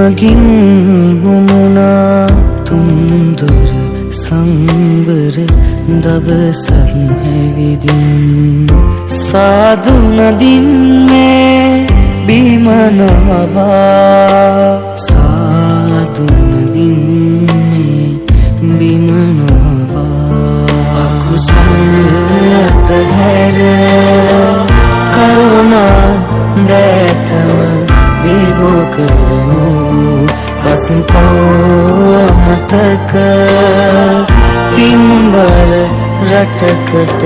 මගින් නොමුණා තුන්දොර සංවර දවසක් හැවිදින් සාදු නදින් මේ බිම නාවා, සාදු නදින් මේ බිම නාවා. අකුසල් අතහැර කරුණා දෑතම දිගු කරමු. පසින් පව් අමතක පින්බර රටකට.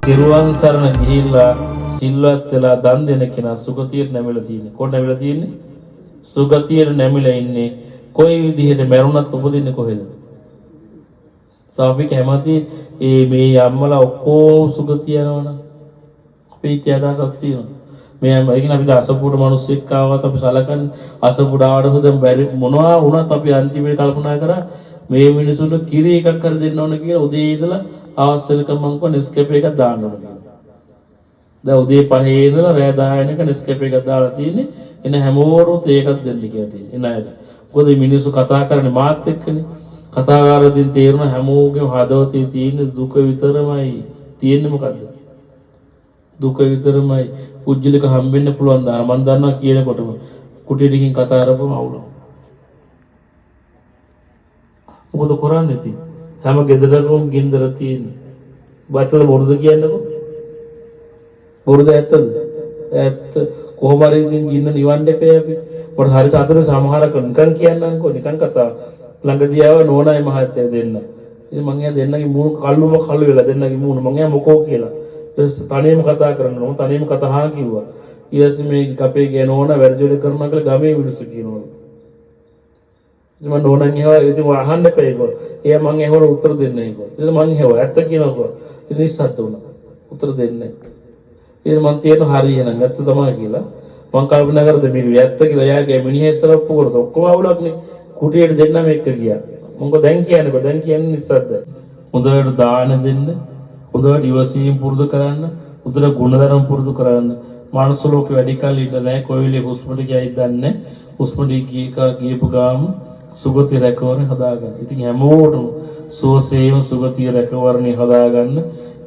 තෙරුවන් සරණ ගිහිල්ලා සිල්වත් වෙලා දන් දෙන කෙනා සුගතියට නැමිලා තියෙන්නේ. කොහෙද නැමිලා තියෙන්නේ? සුගතියට නැමිලා ඉන්නේ. කොයි විදිහට මැරුණත් උපදින්නේ කොහෙද? අපි කැමති ඒ මේ අම්මලා ඔක්කොම සුගතිය යනවනම් අපේ හිතේ අදහසක් තියෙනවා. මේ අම්මා ඒ කියන්නේ අපි අසපුවට මිනිස්සෙක් ආවත් අපි සලකන්නේ. අසපුවට ආවට දැන් බැරි මොනවා වුණත් අපි අන්තිමේට කල්පනා කරා මේ මිනිසුන්ට කිරි එකක් කර දෙන්න ඕන කියලා. උදේ ඉඳලා හවස වෙනකම් මං කිව්වා නෙස්කැෆේ එකක් දාන්න ඕන කියලා. දැන් උදේ 5 ඉඳලා රෑ 10 වෙනකන් නෙස්කැෆේ එකක් දාලා තියෙන්නේ. එන හැමෝටම තේ එකක් දෙන්න කියලා තියෙන්නේ. එන අයට. මොකද මේ මිනිස්සු කතා කරන්නේ මාත් එක්කනේ. කතා කරද්දී තේරුණ හැමෝගෙම හදවතේ තියෙන දුක විතරමයි. තියෙන්නේ මොකද්ද? දුක විතරමයි. පුජ්‍යලික හම්බෙන්න පුළුවන් දාන මං දන්නවා කියනකොටම කුටියට ගිහින් කතා කරපුවම අවුලක්. මොකද කරන්නේ ඉතින්? හැම ගෙදරකම ගින්දර තියෙන්නේ. ඇත්තද බොරුද කියන්නකෝ? බොරුද ඇත්තද? ඇත්ත. කොහොම හරි ඉතින් ගින්න නිවන්න එපා අපි. මට හරි සතුටුයි සමහර නිකන් කියන්නම්කෝ, නිකන් කතා. ළඟදී ආව නෝනායි මහත්තයා දෙන්න. ඉතින් මං එයා දෙන්නගේ මූණ කළුම කළු වෙලා දෙන්නගේ මූණ. මං එයා මොකෝ කියලා. ඊට පස්සේ තනියම කතා කරන්න ඕන. තනියම කතා හා කිව්වා. ඊට පස්සේ මේ අපේ ගේ නෝනා වැරදි වැඩ කරනවා කියලා ගමේ මිනිස්සු කියනවලු. ඉතින් මං නෝනන් ඇහුවා, ඉතින් ඔය අහන්න එපා ඒක. එයා මං ඇහුවට උත්තර දෙන්නේ නැහැ කිව්වා. ඉතින් මං ඇහුවා ඇත්ත කියනවා කිව්වා. ඉතින් නිස්සද්ද වුණා. උත්තර දෙන්නේ නැහැ. ඉතින් මං තියෙන හරි එහෙනම් ඇත්ත තමයි කියලා. මං කල්පනා කරද මේක ඇත්ත කියලා එයාගේ මිනිහා ඉස්සර ඔප්පු කරලා ඔක්කොම අවුලක් නේ. කුටියට දෙන්නම එක්ක ගියා. මං කිව්වා දැන් කියන්නකෝ, දැන් කියන්නේ නිස්සද්ද. හොඳට දාන දෙන්න, හොඳට ඉවසීම පුරුදු කරන්න, හොඳට ගුණධර්ම පුරුදු කරන්න. මනුස්ස ලෝකෙ වැඩි කල් ඉන්න නෑ. කොයි වෙලේ හුස්මට ගියයිද දන්නේ නෑ. හුස්මට ගියපු ගාම සුගති රැකවරණ හදාගන්න. ඉතින් හැමෝටම සුවසේම සුගතිය රැකවරණي හදාගන්න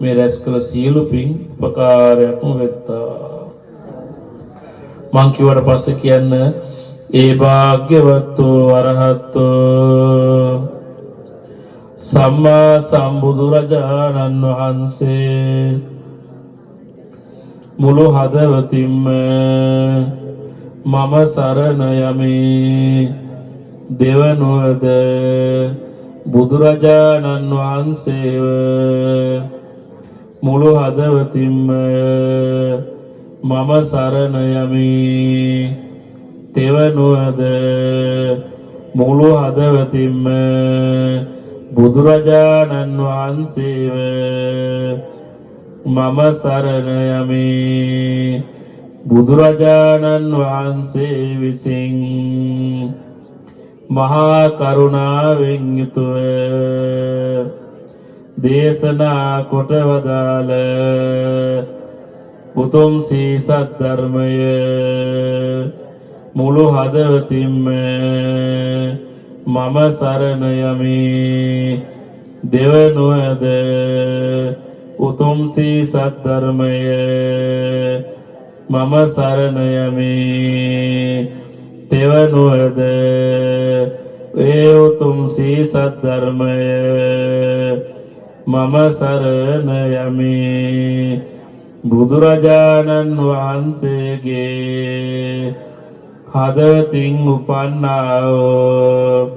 මේ රැස් කළ සියලු පින් උපකාරයක්ම වෙත්තා. මං කිව්වට පස්සේ කියන්න, ඒ භාග්‍යවත්ෝ අරහත්තෝ සම්මා සම්බුදුරජාණන් වහන්සේ මුළු හදවතින්ම මම සරණ යමි. දෙවනුවද බුදුරජාණන් වහන්සේව මුළු හදවතින්ම මම සරණ යමි. තෙවනුවද මුළු හදවතින්ම බුදුරජාණන් වහන්සේව මම සරණ යමි. බුදුරජාණන් වහන්සේ විසින් මහා කරුණාවෙන් යුතුව දේශනා කොට වදාළ උතුම් සී සද්ධර්මය මුළු හදවතින්ම මම සරණ යමි. දෙවනුවද උතුම් සී සද්ධර්මය මම සරණ යමි. තෙවනුවද ඒ උතුම් සී සද්ධර්මය මම සරණ යමි. බුදුරජාණන් වහන්සේගේ හදවතින් උපන්නා වූ,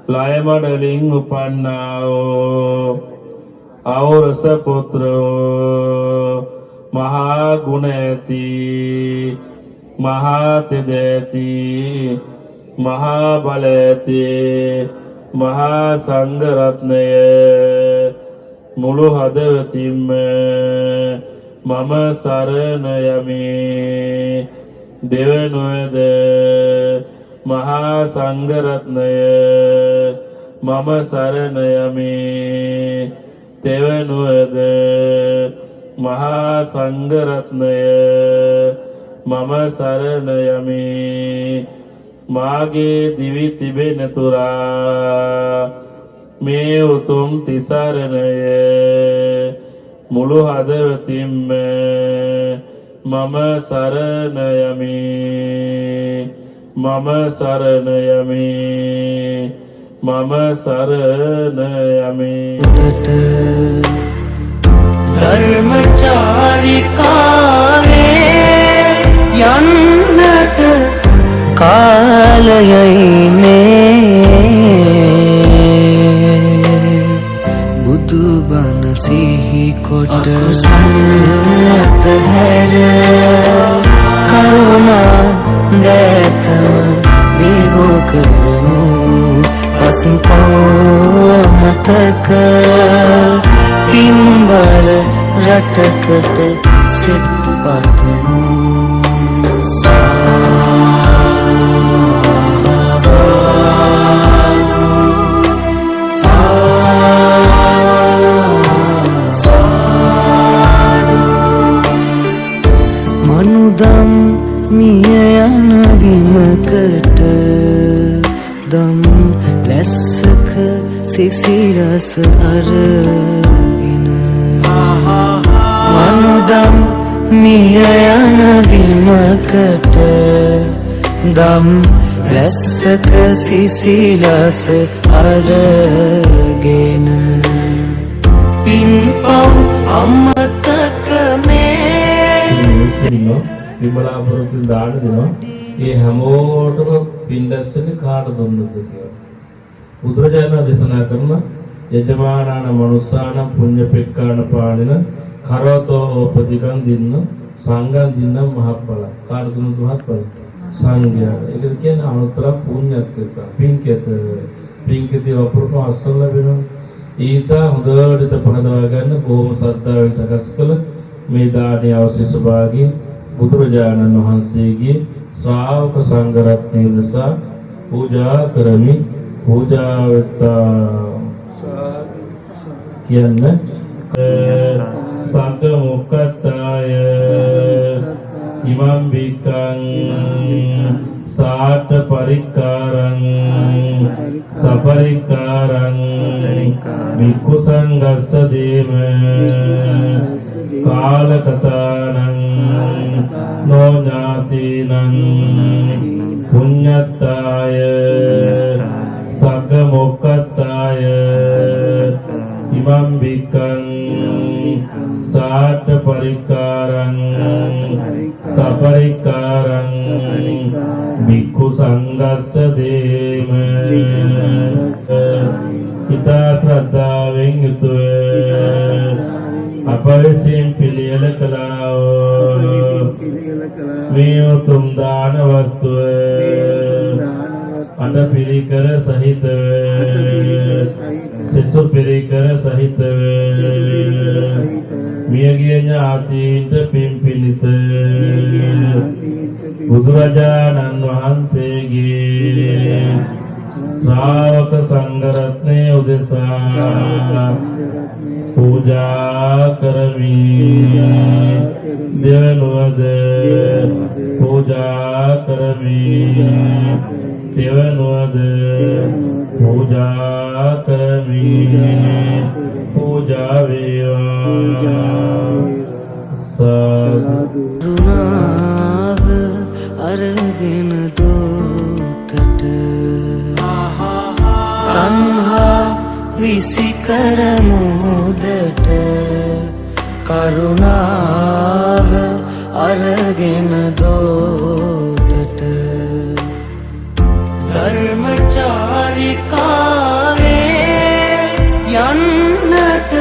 ලය මඩලින් උපන්නා වූ ඖරස පුත්‍රෝ මහා ගුණ ඇති, මහා තෙද ඇති, මහා බල ඇති මහා සංඝ රත්නය මුළු හදවතින්ම මම සරණ යමි. දෙවනුවද මහා සංඝ රත්නය මම සරණ යමි. තෙවනුවද මහා සංඝ රත්නය මම සරණ යමි. මාගේ දිවි තිබෙන තුරා මේ උතුම් තිසරණය මුළු හදවතින්ම මම සරණ යමි, මම සරණ යමි, මම සරණ යමි. ධර්මචාරිකාවේ යන්නට කාලයයි මේ. බුදුබණ සිහි කොට අකුසල් අතහැර කරුණා දෑතම දිගු කරමු. පසින් පව් අමතක පින්බර රටකට සෙත් පතමු. මනුදම් මිය යන බිමකට දම් ලැස්සක සිසිලස අරගෙන, මනුදම් මිය යන බිමකට දම් ලැස්සක සිසිලස අරගෙන, පින්පව් අමතක මේ ඉන්නවා විමලාපුරത്തിൽ දාන දෙනවා. ඒ හැමෝටම පින් රැස් වෙන්නේ කාට දුන්නද කියලා. බුදුරජාණන් දේශනා කරන යජමානාන මනුස්සාන පුඤ්ඤ පෙක්කාන පාණින කරවතෝ ඕපදිකං දින්න සංඝං දින්න මහත්ඵල. කාට දුන්නද මහත්ඵල? සංඝයා. ඒකද කියන්නේ අනුත්තර පුණ්‍යත්වයට පින්කෙත පින්කෙතේ වපුරපු අස්සල් ලැබෙනවා. ඒ නිසා හොඳට හිත පහදවා ගන්න. බොහොම ශ්‍රද්ධාවෙන් සකස් කළ මේ දානයේ අවශේෂ භාගය බුදුරජාණන් වහන්සේගේ ශ්‍රාවක සංඝ රත්නය උදෙසා පූජා කරමි. පූජා වෙත්තා කියන්න. සග්ග මොක්කත්තාය ඉමං බික්කං සාට පරික්කාරං සපරික්කාරං භික්ඛු සංඝස්ස දේම කාලකතානං නෝ ඥාතිනං පුඤ්ඤත්තාය සග්ග මොක්කත්තාය ඉමං බික්කං සාට පරික්කාරං සපරික්කාරං භික්ඛු සංඝස්ස දේම. ඉතා ශ්‍රද්ධාවෙන් යුතුව අප විසින් පිළියෙල කළා වූ මේ උතුම් දාන වස්තුව අට පිරිකර සහිතව, සිසු පිරිකර සහිතව, මියගිය ඥාතීන්ට පින් පිණිස බුදුරජාණන් වහන්සේගේ ශ්‍රාවක සංඝ රත්නය උදෙසා පූජා කරමි. දෙවනුවද පූජා කරමි. තෙවනුවද පූජා කරමි. පූජා වේවා. සාදු. කරුණාව අරගෙන දෝතට තණ්හා විසිකර මුහුදට, කරුණාව අරගෙන දෝතට ධර්මචාරිකාවේ යන්නට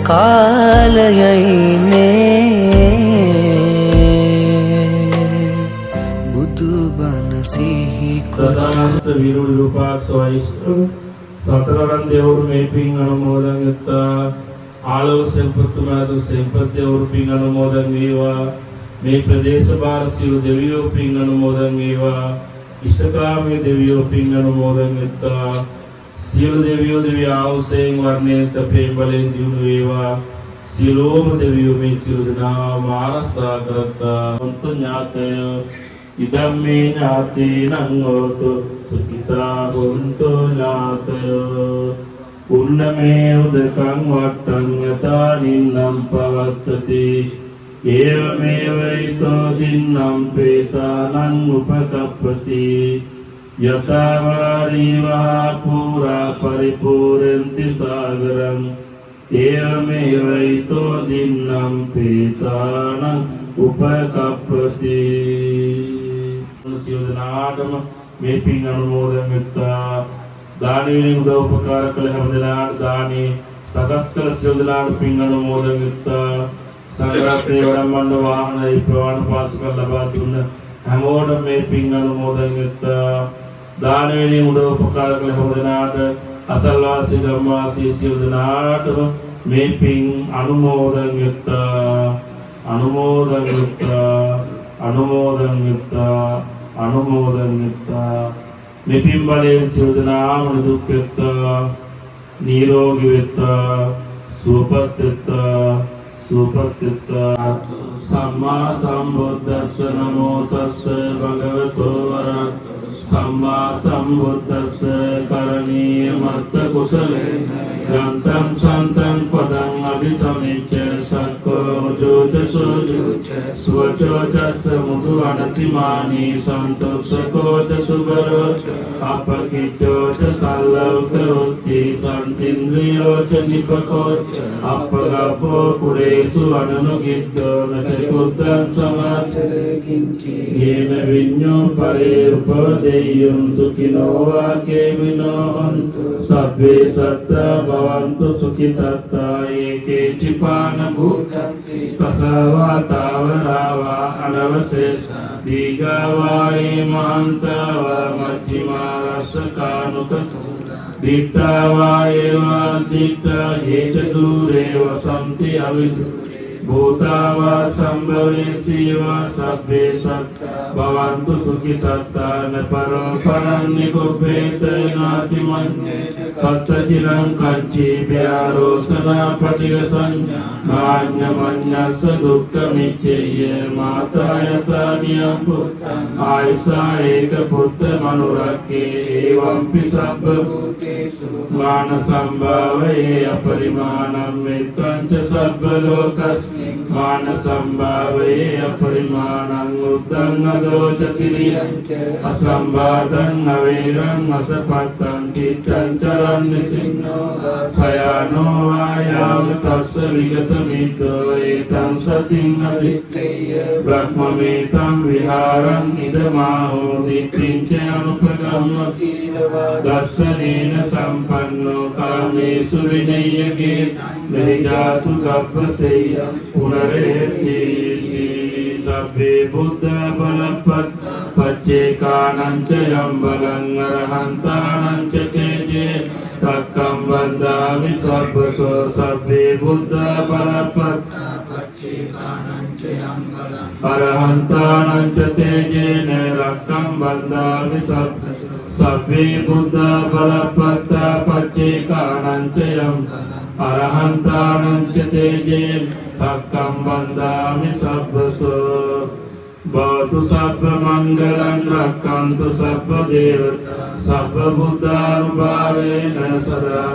කාලයයි මේ. බුදුබණ සිහි කොට තථාගත වීරු විරූපාක්ෂ වෛශ්‍රව සතරවරන් දෙවරු මේ පින් අනුමෝදන් වෙත්තා. ආලව සෙන්පත්තුමාතු සෙන්පත් දෙවරු පින් අනුමෝදන් වේවා. මේ ප්‍රදේශ භාර සියලු දෙවියෝ පින් අනුමෝදන් වේවා. ඉෂ්ඨකාමී දෙවියෝ පින් අනුමෝදන් වෙත්තා. සියලු දෙවියෝ දෙවිය ආයුෂයෙන් වර්ණයෙන් සැපයෙන් බලයෙන් දියුණු වේවා. සියලුම දෙවියෝ මේ සියලු දෙනාම ආරක්ෂා කරත්තා. හොන්තු ඥාතය. ඉදම් මේ ඥාතීනං හෝතු සුඛිතා හොන්තු ඥාතයෝ. උන්නමේ උදකං වට්ටං යතා නින්නම් පවත්තති. ඒවමේව ඊතෝ දින්නම් පේතානං උපකප්පති. යතා වාරී වහා පුරා පරිපූර්ණಂತಿ සාගරං. ඒවමේව ඊතෝ දින්නම් පේතානං උපකප්පති. සියලු දෙනාටම මේ පින් අනුමෝදන් වෙත්වා. දානයෙන් උදව් උපකාර කළ හැම දෙනාට, දානේ සකස් කළ සියලු දෙනාට පින් අනුමෝදන් වෙත්වා. සංඝරත්නයේ වඩම්මන්න වාහන ඒ ප්‍රවාහන පහසුකම් ලබා දුන්න හැමෝටම මේ පින් අනුමෝදන් වෙත්වා. දාන වෙනුවෙන් උදව් උපකාර කළ හැම දෙනාට, අසල්වාසී ගම්වාසී සියලු දෙනාටම මේ පින් අනුමෝදන් වෙත්වා, අනුමෝදන් වෙත්වා, අනුමෝදන් වෙත්වා, අනුමෝදන් වෙත්වා. මේ පින් බලයෙන් සියලු දෙනාම නිදුක් වෙත්වා, නිරෝගී වෙත්වා, සුවපත් වෙත්වා, සුවපත් වෙත්වා. සම්මා සම්බුද්දස්ස. නමෝ තස්ස භගවතෝ වරහතෝ සම්මා සම්බුද්දස්ස. කරණීය මත්ත කුසලේන යන්තං සන්තං පදං අභිසමිච්ඡ සක්කෝ ජෝත සෝජුච සුවචෝ චස්ස මුදු අනතිමානී සන්තොස්සකෝච සුබරෝ අපකිච්චෝච සල්ලෞක රුත්ති සන්තින්ද්‍රියෝච නිපකෝච අපගප්පෝ කුරේසු අනනුගිද්දෝ නච කුද්දං සමාචරේ යේන විඤ්ඤෝ පරේ උපදෙය්‍යං සුඛිනෝ වා කේමිනෝ හොන්තු. සබ්බේ සත්තා භවන්තු සුඛිතත්තා. ඒකේ චිපාන භූතන්ති කසවා තාවරාවා අනවශේෂ දීඝාවා ඒ මහන්තාවා මජ්ක්‍ධිමා රස්සකානුකතු දිට්ඨාවා ඒවා දිට්ඨා හේච දූරේ වසන්ති අවිදු භූතාවා සම්භවේසීවා. සබ්බේ සත්තා භවන්තු සුඛිතත්තා. න පරෝ පරං නිකුප්පේත නාති මඤ්ඤේ කත්ත චිරං කච්චි ව්‍යාරෝසනා පටිඝ සංඥා නාඤ්ඤ මඤ්ඤස්ස දුක්ඛ මිච්ඡේය. මාතා යතා නියම් පුත්තං ආයසා ඒක පුත්ත මනුරක්කේ. ඒවම්පි සබ්බ භූතේසු මාන සම්භාවයේ අපරිමාණං මෙත්තං ච සබ්බ ලෝකස්මින් මාන සම්භාවයේ අපරිමාණං උද්දං අදෝ ච තිරියං අසම්බාධං අවේරං අසපත්තං චිත්තං චරන් නිසින්නෝ සයානෝ වායාව තස්ස විගත මිද්දෝ. ඒතං සතින් අදිත්තේය බ්‍රහ්මමේතං විහාරං ඉදමාහෝ දිට්ඨිං ච අනුපගම්ම දස්සනේන සම්පන්නෝ කාමේසු විනය්‍යගේ නහි ජාතු ගබ්බසෙය්‍ය පුනරේති. සබ්බේ බුද්ධ බලපත් පච්චේකානං ච යම් බලං අරහන්තානං ච තේජේ රක්කම් වන්දාමි සබ්බසෝ. සබ්බේ බුද්ධ බලපත් අරහන්තානං ච තේජේන රක්කම් වන්දාමි සබ්බසෝ. සබ්බේ බුද්ධ බලපත්තා පච්චේකානං ච යම් අරහන්තානං ච තේජේන රක්කම් වන්දාමි සබ්බසෝ. භවතු සබ්බ මංගලං රක්ඛන්තු සබ්බ දේවතා සබ්බ බුද්ධානුභාවේන සදා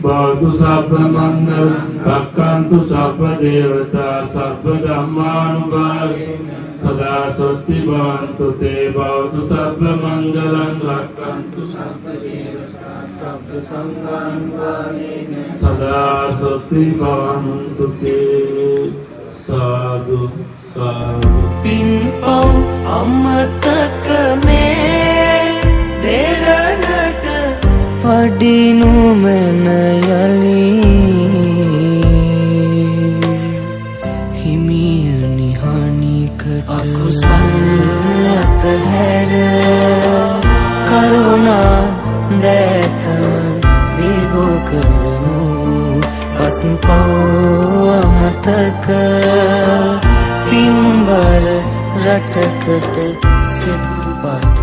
භවතු සබ්බ මංගලං රක්ඛන්තු සබ්බ දේවතා සබ්බ ධම්මානුභාවේන සදා සොත්ති භවන්තු තේ. භවතු සබ්බ මංගලං රක්ඛන්තු සබ්බ දේවතා සබ්බ සංඝානුභාවේන සදා සොත්ති භවන්තු තේ. සාදු සාදු. පින්පව් අමතක මේ දෙරණට පඩි නොමැන යලි හිමියනි හනිකට අකුසල් අතහැර කරුණා දෑතම දිගු කරමු. පස්පව් අමතක පින්බර රටකට සෙත් පතමු.